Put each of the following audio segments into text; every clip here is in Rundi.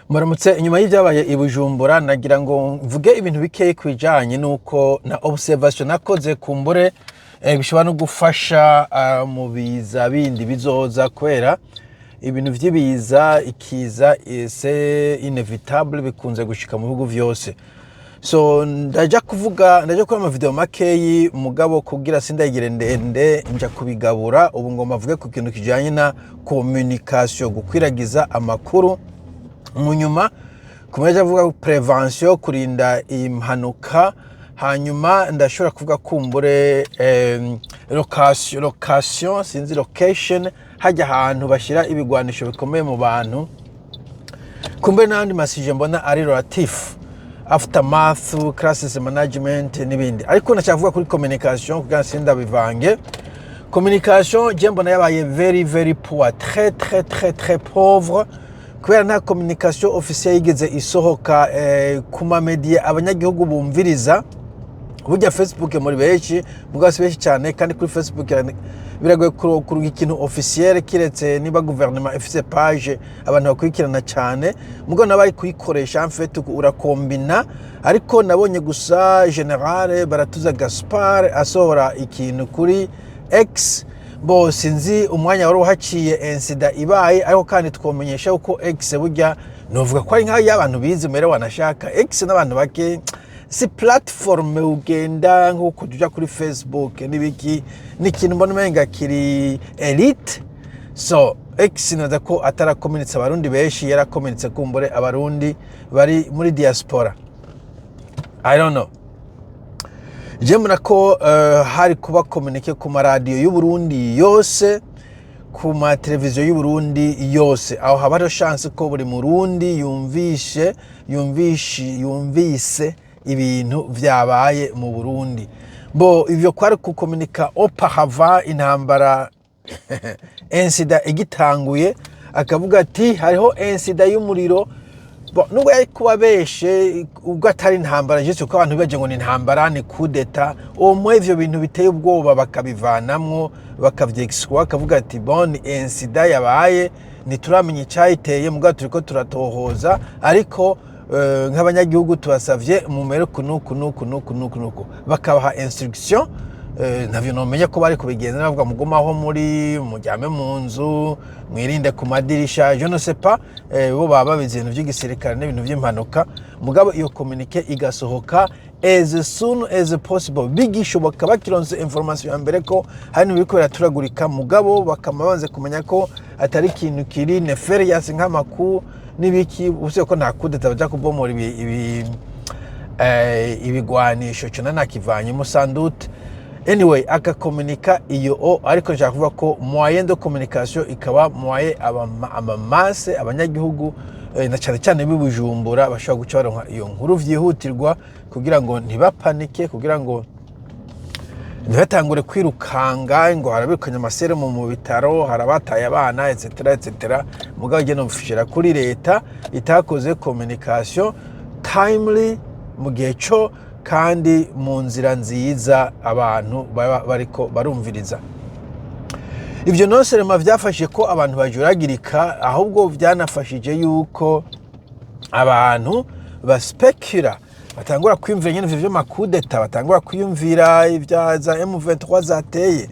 Muramutse. Inyuma y'ibyabaye i Bujumbura, nagira ngo mvuge ibintu bikeyi ku bijanye n'uko na observation nakoze, kumbure bishobora no gufasha mu biza bindi bizoza, kubera ibintu vy'ibiza, ikiza, c'est inévitable, bikunze gushika mu bihugu vyose. So ndaja kuvuga, ndaja gukora amavideo makeyi, mugabo kugira sindayigire ndende nja kubigabura. Ubu ngomba mvuge ku kintu kijanye na communication, gukwiragiza amakuru. Mu nyuma kumeja avuga prévention, kurinda impanuka. Hanyuma ndashobora kuvuga kumbure location, sinzi, location, hajya ahantu bashyira ibigwanisho bikomeye mu bantu, kumbure n'andi ma sujets mbona ari relatif, aftermath, crisis management n'ibindi. Ariko ndashaka kuri communication kugira ngo sindabivange. Communication je mbona yabaye very very poor, très très très très pauvre, kubera nta communication officielle yigeze isohoka ku ma médias abanyagihugu bumviriza. Burya Facebook muri benshi, mugabo si benshi cyane, kandi kuri Facebook biragoye kuronka ikintu officiel, kiretse niba gouvernement ifise page abantu bakurikirana cyane, mugabo nabo bari kuyikoresha. En fait urakombina, ariko nabonye gusa Général Baratuza Gaspard asohora ikintu kuri X. Bo sinzi umwanya wari uhaciye incident ibaye, ariko kandi twomenyesha uko X burya novuga ko ari nk'aho y'abantu bize mbere, wanashaka X n'abantu bake, si plateforme ugenda nk'uko tuja kuri Facebook n'ibiki, ni ikintu mbona umenga kiri élite. So X naza ko atarakomenetse Abarundi benshi, yarakomenetse kumbure Abarundi bari muri diaspora, I don't know. Je mbona ko hari kuba communiqué ku maradiyo y'Uburundi yose, ku mateleviziyo y'Uburundi yose. Aho haba hariho chance ko buri Murundi yumvishe yumvise ibintu vyabaye mu Burundi. Bo ivyo kwari kukomunika auparavant, intambara, incident igitanguye, akavuga ati hariho incident y'umuriro. Bon, nubwo yari kuba beshe ubwo atari intambara, juste ko abantu bibaje ngo ni intambara, ni coup d'état, au moins ivyo bintu biteye ubwoba bakabivanamwo, bakavyexclua, akavuga ati bon, ni incident yabaye, ntituramenya icyayiteye, mugabo turiko turatohoza, ariko nk'abanyagihugu tubasavye mumere kunuku nuku nuku nuku nuku, bakabaha instruction. Ntavyo nomenya ko bari kubigenza, bavuga mugumaho muri mujyame mu nzu, mwirinde ku madirisha, je ne sais pas. Bo baba babizi ibintu by'igisirikare n'ibintu by'impanuka. Mugabo iyo communiqué igasohoka as soon as possible, bigishoboka, bakironse information ya mbere ko hari ibintu biriko biraturagurika, mugabo bakama banze kumenya ko atari ikintu kiri nefarious nk'amakuru n'ibiki, usibye ko nta coup d'état baja kubomora ibigwanisho, cyo nakivanyemo sans doute. Anyway, akakomunika iyo o, ariko nshaka kuvuga ko moyen de communication ikaba moyen ama masses, abanyagihugu na cyane cyane b'i Bujumbura bashobora guca baronka iyo nkuru vyihutirwa, kugira ngo ntibapanike, kugira ngo ntibatangure kwirukanga ngo harabikanye amaserumu mu bitaro, harabataye abana, etc etc. Mugabo jye nomfishira kuri leta itakoze communication timely, mu gihe cyo kandi mu nzira nziza abantu baba bariko barumviriza. Ivyo non seulement vyafashije ko abantu bajuragirika, ahubwo vyanafashije yuko abantu baspekura, batangura kwiyumvira nyene ivyo vy'ama coups d'état, batangura kwiyumvira ibya za M23 zateye.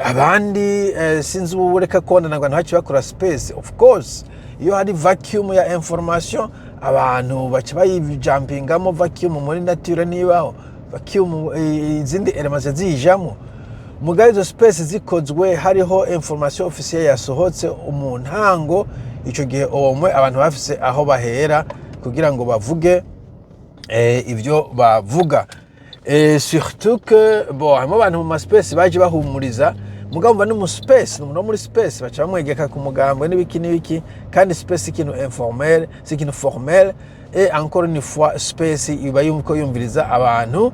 Abandi, sinzi, ubu reka kubona ngo abantu baciye bakora space. Of course iyo hari vacuum ya information, abantu baca bayijumpingamo. Vacuum muri nature nibaho vacuum, izindi elements ziyijamo. Mugabo izo space zikozwe hariho information officielle yasohotse mu ntango, ico gihe omwe abantu bafise aho bahera kugira ngo bavuge ivyo bavuga. Surtout que bon, harimo abantu mu ma space baje bahumuriza, mugabo mva no mu space, no muri space baca bamwegeka ku mugambwe n'ibiki n'ibiki, kandi space ikintu informel, si ikintu formel. Et encore une fois, space iba yuko yumviriza abantu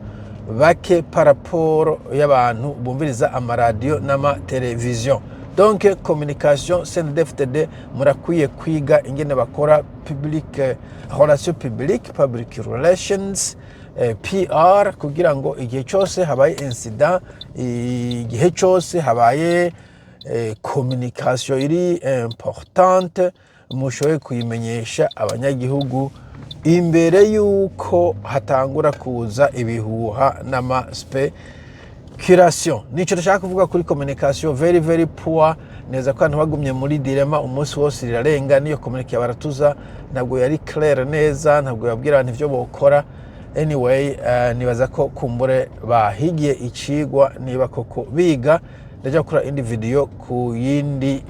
bake par rapport y'abantu bumviriza amaradiyo n'amateleviziyo. Donc communication, CNDD-FDD murakwiye kwiga ingene bakora public relation publique, public relations, PR, kugira ngo igihe cyose habaye incident, igihe cyose habaye communication iri importante, Mushoboye kuyimenyesha abanyagihugu imbere y'uko hatangura kuza ibihuha n'ama spéculation. Nico ndashaka kuvuga kuri communication, very very poor. Neza ko abantu bagumye muri dilemme umunsi wose rirarenga. Niyo communiqué baratuza ntabwo yari clair neza, ntabwo yabwira abantu ivyo bokora. Anyway, nibaza ko kumbure bahigiye icigwa niba koko biga. Ndaja gukora indi video ku yindi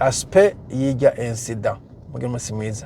aspect y'irya incident. Mugire umunsi mwiza.